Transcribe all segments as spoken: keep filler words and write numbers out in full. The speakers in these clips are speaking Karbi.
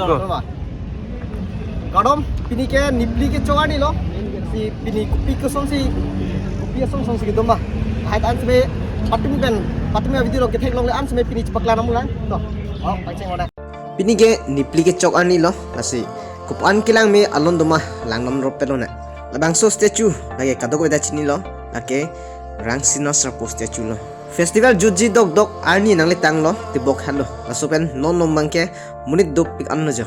Go. Kardom, pini ke Nipli kechok arni lo. Si pini kopi kosonsi, kopi asong song si kedo ma. Hai tan sebe patumi pen, patumi video lo ketheklongle an sebe pini chepaklang nanglang. To. Oh, pangcheng oda. Pini ke Nipli kechok arni lo, lasi kopi-an kelang me alon do ma langdam rop pelo ne. Labangso statue lake kadokave ta chinilo, lake Rangsina Sarpo statue lo. Festival jutji dokdok arni nanglitanglo, tibok halo. Laso pen non non abangke monit dopik anlo jo.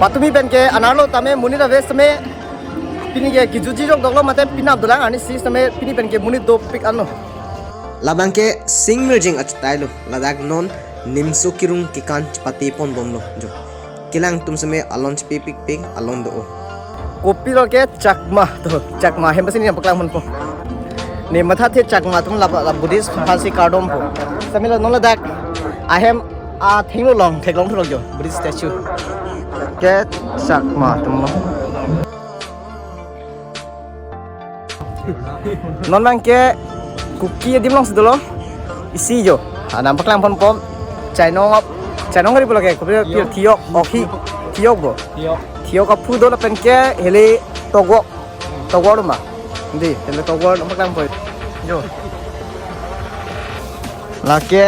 Patumi pen ke anerlo tame monit ave seme pini ke kejutji dokdoklo mate penap dolang arnisi seme pini pen ke monit dopik anlo. Labangke Singmirjing achutai lo, ladak non nimso kerung kekan chepate ponbomlo jo. Kelang atum seme alon chepepikpik alon do-o. Kopi lo ke Chakma to, Chakma hem pasi ni paklang ponpo. Ne mathathe Chakma atum la, la Buddhist aphansi kardom po. Seme lo non ladak ahem athengno along theklong thulok jo Buddhist statue. Ke Chakma atum lo. Non abangke Kuki adim alongsi dolo. Isi jo. Anam paklang ponpo. Chainong ap, chainong gari pulo ke. Kopi pil Thiyok, ok hi. Thiyok bo. Thiyok. Thiyok aphu do lapen ke hele Togwok. Togwok ma. Di, hele Togwok paklang po. Jo. Lake,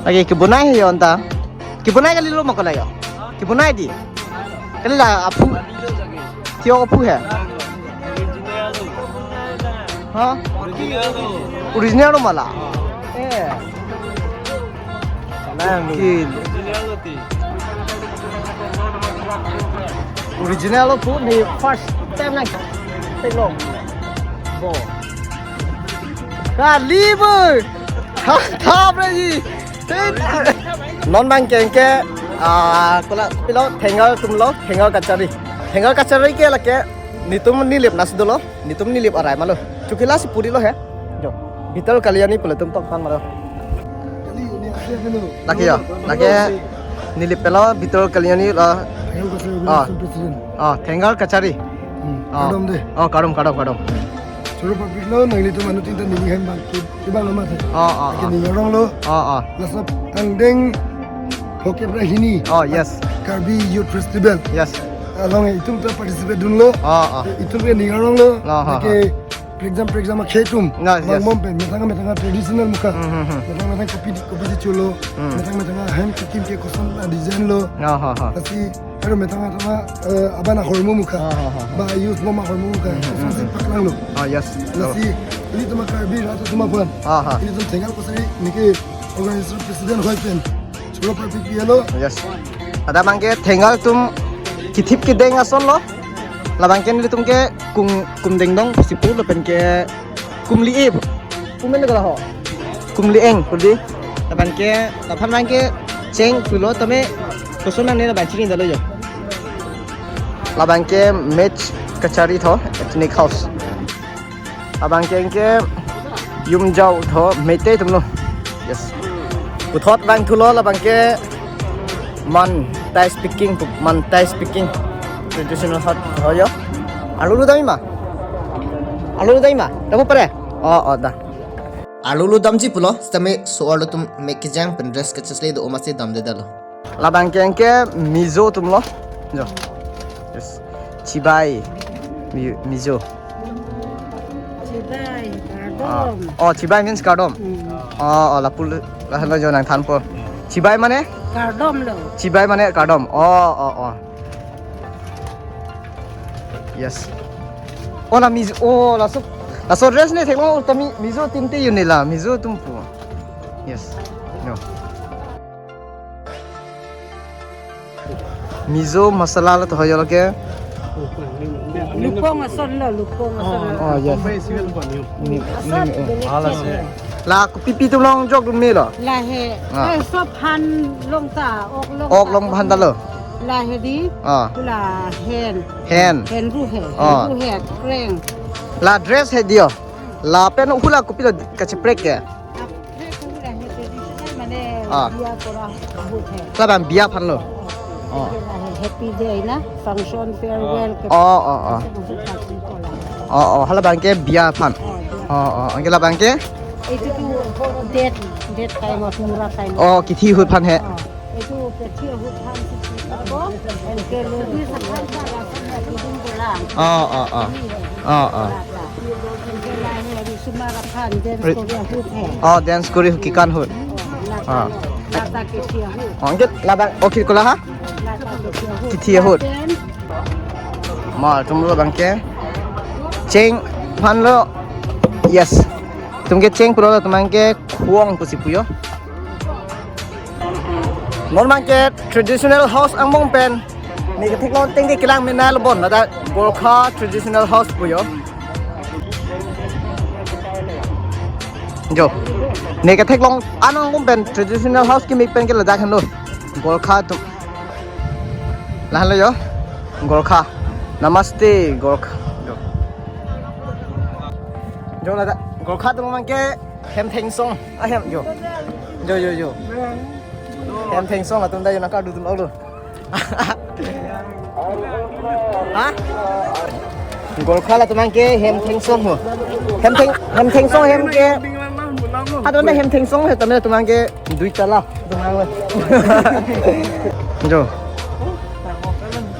lake kebonai he yon ta. Kebonai kalilo ma kala yo. Kebonai di. Kalila aphu. Thiyok aphu he. Ha? Original lo mala. Eh. Original lo. Original lo pu ni first time na. Theklong. Bo. Kali bo. Ha, thap re ji. Non abangke ke, ah, kola pilo Thengar atum lo, Thengar Kachari. Thengar Kachari ke lake netum Nilip nasi dolo, netum Nilip arai ma lo. Chukila si puri lo he. Jo. Bitor Kalyani pulo atum tok pan ma lo. Lake ya, lake Nilip pilo, Bitor Kalyani lo. Ah. Ah, Thengar Kachari. Hmm. Ah. Kardom de. Oh, kardom, kardom, kardom. Choro public lo, nanglitum anuttin ta neli hem bang ke, kebang amat he. Ah, ah, ah. Ke ning arong lo. Ah, ah. Laso angdeng phokep ra hini. Oh, yes. Karbi Youth Festival. Yes. Along itum ta participate dunlo. Ah, ah. Itum ke ning arong lo. Ah, ah, ke ah. Prekjam prekjam akhei atum. Yes, yes. Bang bom pen, methang methang traditional mukha. Hmm, hmm, hmm. Methang methang kopi kopi di chulo. Hmm. Methang methang hem kikim ke koson a design lo. Ah, ah, ah. Lasi Aro methang methang, eh, abang ahormu mukha. Ah, ah, ah, ah. Ba use bom ahormu mukha. Hmm, hmm, hmm, hmm. Paklang lo. Ah, yes. Lasi, ilitum Karbi rat atum aphan. Ah, ah. Ilitum Thengar Kachari neke organization president hoi pen. Choro parpik piya lo. Yes. Ladak abangke Thengar atum kethip kedeng ason lo. Labangke nelitum ke kum, kum dengdong si pu lapen ke kum li-e. Kum men kala ho. Kum li-eng, kuli. Labangke, laphan abangke cheng pulo tame koson nangne labang chini dalo jo. Labangke Mech Kachari tho, ethnic house. Labangke ke Yumjao tho, Meitei atum lo. Yes. Puthot abang thulo labangke Mantai speaking, Mantai speaking. Traditional hut ho jo. Alu lu dami ma? Alu lu dami ma? Tamu pare? Oh, oh, da. Arlo lo damji pulo, sitame so-arlo atum mek kejang pen dress kachesle do-o masi damde dalo. Labangke ke Mizo atum lo. Jo. Yes. Chibai. Mi-, Mizo. Chibai, ah, kardom. Oh, chibai means kardom. Hmm. Oh, oh, lapu lo, lahenlo jo nangthanpo. Chibai mane? Kardom lo. Chibai mane kardom. Oh, oh, oh. Yes. Oh, la Mizo, oh, laso, laso dress ne theklong ta Mi-, Mizo tin te yun ne la, Mizo atum pu. Yes. No. Mizo masala la to hoyo lake. Lupong ason lo, lupong ason lo. Oh, yes. Ni, ni, ason, ni, oh. Ala se. La kopi pi atum long jok dun me lo. La he. Ah. Eh, sob han long ta, ok long ta. Ok long han ta lo. La he di. Ah. La hen. Hen. Hen ru he. Ah. Hen ru he, kreng. La dress he dio. Lapen hula kopi lo kacheprek ke. Kacheprek hula he traditional mane, ah, biya kora ahut he. Labang biya aphan lo. Oh. Happy day na, function, farewell. Oh, oh, oh. Oh, oh, halabangke biya aphan. Oh, biya. Oh, oh, anke labangke? Itu tu date, date time of mura time. Oh, kithi ahut aphan he. Oh. Itu kecil hutan situ. Apa? Yang ke lebih sekarang ada di Bungkulang. Oh, oh, oh. Oh, oh. Yang ke lahir di Semarang, dia Re- sekolah hutan. Oh, dia sekolah hukikan hut. Ah. Lata kecil hut. Oh, angkit labang okit kola ha? Lata kecil hut. Kecil hut. Dan Mal tumlo abangke. Cheng aphan lo. Yes. Tumke cheng pulo, tumangke khuang pusi puyo. Non abangke traditional house angbong pen. Ne ketheklong ateng ke kelang menal bon, ladak Gorkha traditional house puyo. Jo. Ne ketheklong angbong pen traditional house kimi pen ke ladak henlo. Gorkha atum. Lahenlo jo. Gorkha. Namaste, Gorkha. Jo. Jo, ladak Gorkha atum abangke hem thengsong. Ah, hem, jo. Jo, jo, jo. Hem thengsong atum dak jo nangkardu atum lo. Ha? Gorkha la atum abangke hem thengsong ho. Hem theng, hem thengsong hem ke. Atum dak hem thengsong he, tame atum abangke dui tala atum abang lo. Jo.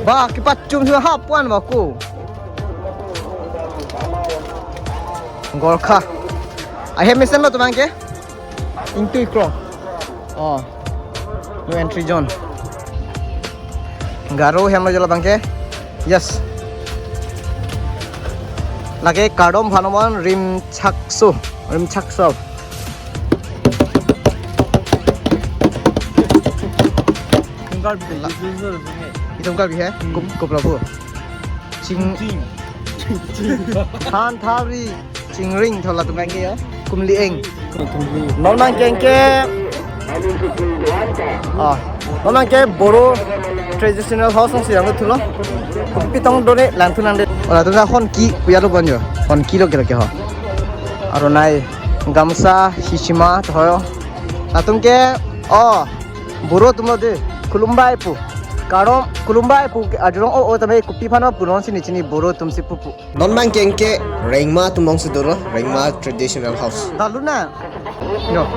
Ba, kepachum si ha puan ba ko. Gorkha. Ahem mesen lo atum abangke. Ingtui krong. Oh. No entry zone. Garo hem lo jo labangke. Yes. Lake kardom phanomon rimchakso. Rimchakso. Tungkar bide, La- jujur sungai. Itum kar bi hai? Hmm. Kup, kup labu. Ching. Ching. Han thari. Chingring thola atum abangke ya. Kumli eng. Non abangke ke. Ah. Non abangke Boro traditional house nang sirang thulo. Pitong done lang thu nang de. Ola atum honki puya lo bon jo. Honki lo kira ke ho. Aronai gamsa hisima thoyo. Atum ke, oh, Boro atum lo de. Khulumbai pu. Karon Khulumbai pu ke ajurong o o tame kopi aphan punon si ne chini Boro atum si pupu. Non abangke ke Rengma atum along si dolo, Rengma Traditional House. Dalu na. Yo.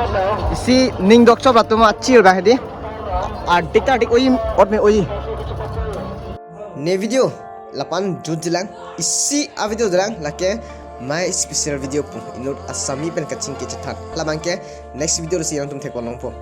Isi ning dokchop atum achir ba hedi. Adik adik oi, ot me oi. Ne video lapu-an jut jilang, isi a video dolang, lake my special video pu. Inut Assami pen kachingki chethan. Labangke next video si nangtum thekpon longpo.